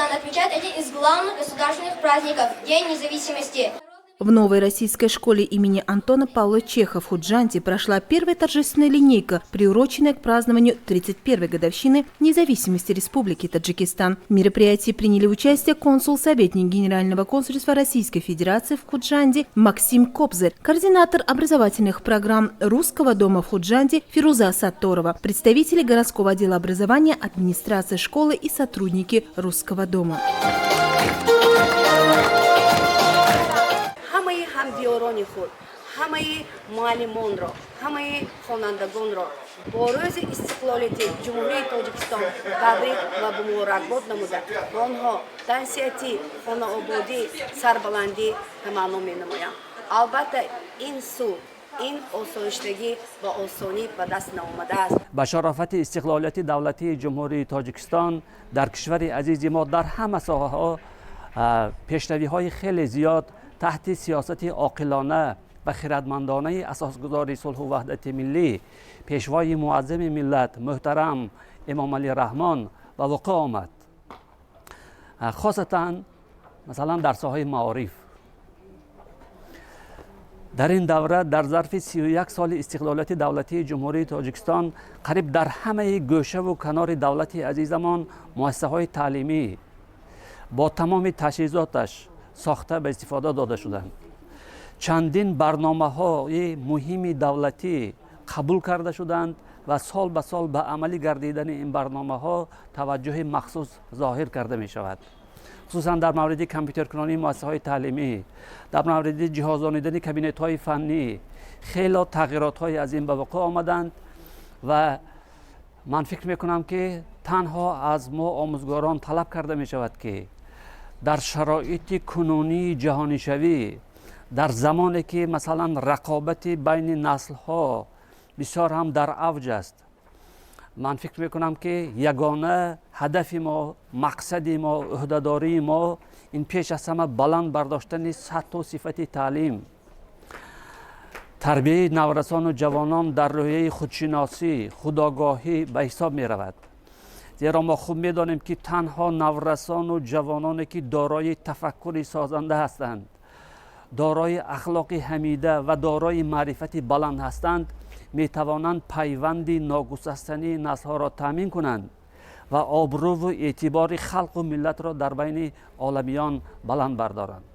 Таджикистан отмечает один из главных государственных праздников – День независимости. В новой российской школе имени Антона Павла Чехова в Худжанде прошла первая торжественная линейка, приуроченная к празднованию 31-й годовщины независимости Республики Таджикистан. В мероприятии приняли участие консул-советник Генерального консульства Российской Федерации в Худжанде Максим Кобзарь, координатор образовательных программ Русского дома в Худжанде Фируза Сатторова, представители городского отдела образования, администрации школы и сотрудники Русского дома. Ҳамаи ҳамдиёрони худ, ҳамаи муаллимонро, ҳамаи хонандагонро бо рӯзи истиқлолияти Ҷумҳурии Тоҷикистон табрик ва муборакбод намуда, ба онҳо тансиҳатӣ, хонаободӣ, сарбаландӣ таманно менамоям. Албатта, ин сулҳ, ин осоиштагӣ ба осонӣ ба даст наомадааст. Ба шарофати истиқлолияти давлатии Ҷумҳурии Тоҷикистон дар кишвари азизи мо дар ҳама соҳаҳо пешравиҳои хеле зиёд таҳти сиёсати оқилона ва хирадмандонаи асосгузори сулҳу ваҳдати миллӣ, пешвои муаззами миллат муҳтарам Эмомалӣ Раҳмон ба вуқӯъ омад. Хосатан, масалан, дар соҳаи маориф. Дар ин давра, дар зарфи 31 соли истиқлолияти давлатии Ҷумҳурии Тоҷикистон, қариб дар ҳамаи гӯшаву канори давлати азизамон муассисаҳои таълимӣ бо тамоми таҷҳизоташ сохта ба истифода дода шуданд, чандин барномаҳои муҳими давлатӣ қабул карда шуданд ва сол ба сол ба амалӣ гардидани ин барномаҳо таваҷҷӯҳи махсус зоҳир карда мешавад. Хусусан дар мавриди компютеркунонии муассисаҳои таълимӣ, дар мавриди ҷиҳозонидани кабинетҳои фаннӣ хело тағйиротҳои азим ба вуқӯъ омаданд. Ва ман фикр мекунам, ки танҳо аз мо омӯзгорон талаб карда мешавад, ки дар шароити кунунии ҷаҳонишавӣ, дар замоне ки, масалан, рақобати байни наслҳо бисёр ҳам дар авҷ аст, ман фикр мекунам, ки ягона ҳадафи мо, мақсади мо, ӯҳдадории мо ин пеш аз ҳама баланд бардоштани сатҳу сифати таълим, тарбияи наврасону ҷавонон дар рӯҳияи худшиносӣ, худогоҳӣ ба ҳисоб меравад. Зеро мо хуб медонем, ки танҳо наврасону ҷавононе, ки дорои тафаккури созанда ҳастанд, дорои ахлоқи ҳамида ва дорои маърифати баланд ҳастанд, метавонанд пайванди ногусастании наслҳоро таъмин кунанд ва обрӯву эътибори халқу миллатро дар байни оламиён баланд бардоранд.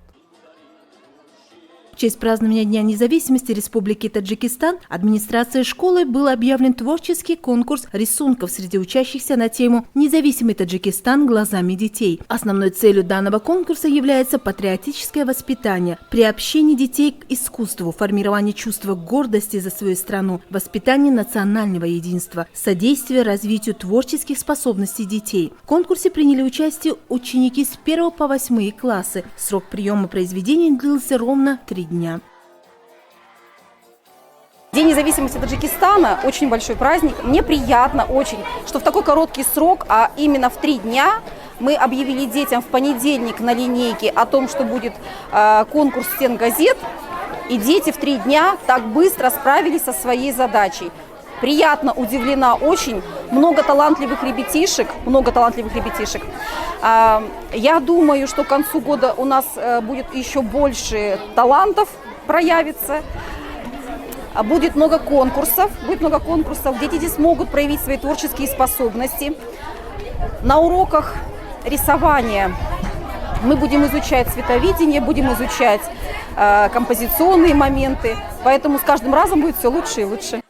В честь празднования Дня независимости Республики Таджикистан администрацией школы был объявлен творческий конкурс рисунков среди учащихся на тему «Независимый Таджикистан глазами детей». Основной целью данного конкурса является патриотическое воспитание, приобщение детей к искусству, формирование чувства гордости за свою страну, воспитание национального единства, содействие развитию творческих способностей детей. В конкурсе приняли участие ученики с 1 по 8 классы. Срок приема произведений длился ровно 3 дня. День независимости Таджикистана – очень большой праздник. Мне приятно очень, что в такой короткий срок, а именно в 3 дня, мы объявили детям в понедельник на линейке о том, что будет конкурс стенгазет, и дети в 3 дня так быстро справились со своей задачей. Приятно удивлена очень. Много талантливых ребятишек, много талантливых ребятишек. Я думаю, что к концу года у нас будет еще больше талантов проявится. Будет много конкурсов, будет много конкурсов, где дети смогут проявить свои творческие способности. На уроках рисования мы будем изучать цветовидение, будем изучать композиционные моменты, поэтому с каждым разом будет все лучше и лучше.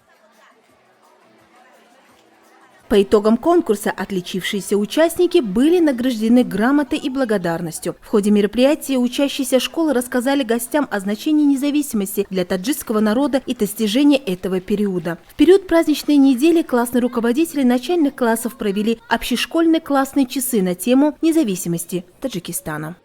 По итогам конкурса отличившиеся участники были награждены грамотой и благодарностью. В ходе мероприятия учащиеся школы рассказали гостям о значении независимости для таджикского народа и достижении этого периода. В период праздничной недели классные руководители начальных классов провели общешкольные классные часы на тему независимости Таджикистана.